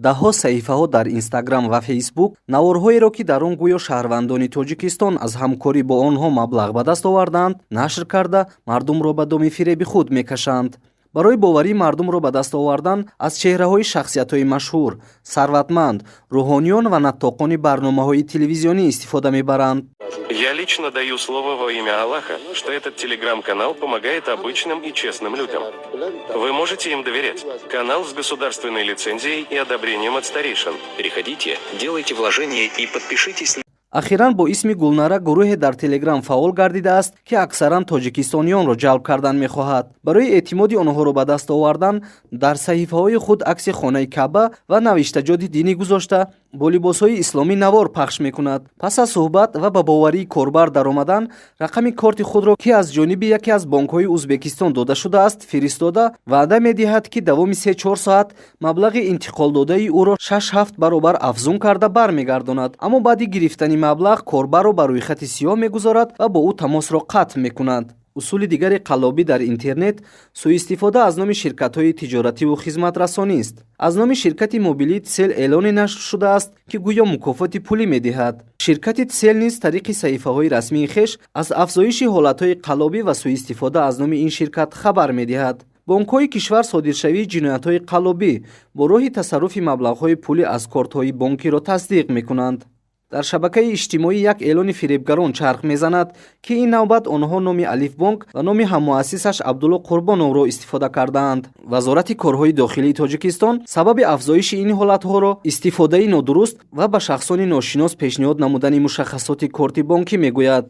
Даҳҳо саҳифаҳо дар Инстаграм ва Фейсбук наворҳоеро, ки дар он гӯё шаҳрвандони Тоҷикистон аз ҳамкорӣ бо онҳо маблағ ба даст овардаанд, нашр карда, мардумро ба доми фиреби худ мекашанд. Барои боварии мардумро ба даст овардан аз чеҳраҳои шахсиятҳои машҳур, сарватманд, рӯҳониён ва наттоқони барномаҳои телевизионӣ истифода мебаранд. Я лично даю слово во имя Аллаха, что этот телеграм-канал помогает обычным и честным людям. Вы можете им доверять. Канал с государственной лицензией и одобрением от старейшин. Переходите, делайте вложения и подпишитесь. Ахиран бо исми Гулнара гурӯҳе дар Телеграм фаъол гардидааст, ки аксаран тоҷикистониёнро ҷалб кардан мехоҳад. Барои эътимоди онҳоро ба даст овардан дар саҳифаҳои худ акси хонаи Каъба ва навиштаҷоти динӣ гузошта, бо либосҳои исломӣ навор пахш мекунад. Пас аз суҳбат ва ба боварии корбар даромадан, рақами корти худро, ки аз ҷониби яке аз бонкҳои Узбекистон дода шудааст, фиристода, ваъда медиҳад, ки давоми 3-4 соат маблағи интиқолдодаи ӯро 6-7 баробар афзун карда бармегардонад. Аммо баъди гирифтани маблағ корбарро ба рӯйхати сиёҳ мегузорад ва бо ӯ тамосро қатъ мекунад. Усули дигари қаллобӣ дар интернет суистифода аз номи ширкатҳои тиҷоративу хизматрасонист. Аз номи ширкати мобилии Тсел эълоне нашр шудааст, ки гӯё мукофоти пулӣ медиҳад. Ширкати Тсел низ тариқи саҳифаҳои расмии хеш аз афзоиши ҳолатҳои қаллобӣ ва суистифода аз номи ин ширкат хабар медиҳад. Бонкҳои кишвар содиршавии ҷиноятҳои қаллобӣ бо роҳи тасарруфи маблағҳои пулӣ аз кортҳои бонкиро тасдиқ мекунанд. Дар шабакаи иҷтимоӣ як эълони фиребгарон чарх мезанад, ки ин навбат онҳо номи Алифбонк ва номи ҳаммуассисаш Абдулло Қурбоновро истифода кардаанд. Вазорати корҳои дохилии Тоҷикистон сабаби афзоиши ин ҳолатҳоро истифодаи нодуруст ва ба шахсони ношинос пешниҳод намудани мушаххасоти корти бонкӣ мегӯяд.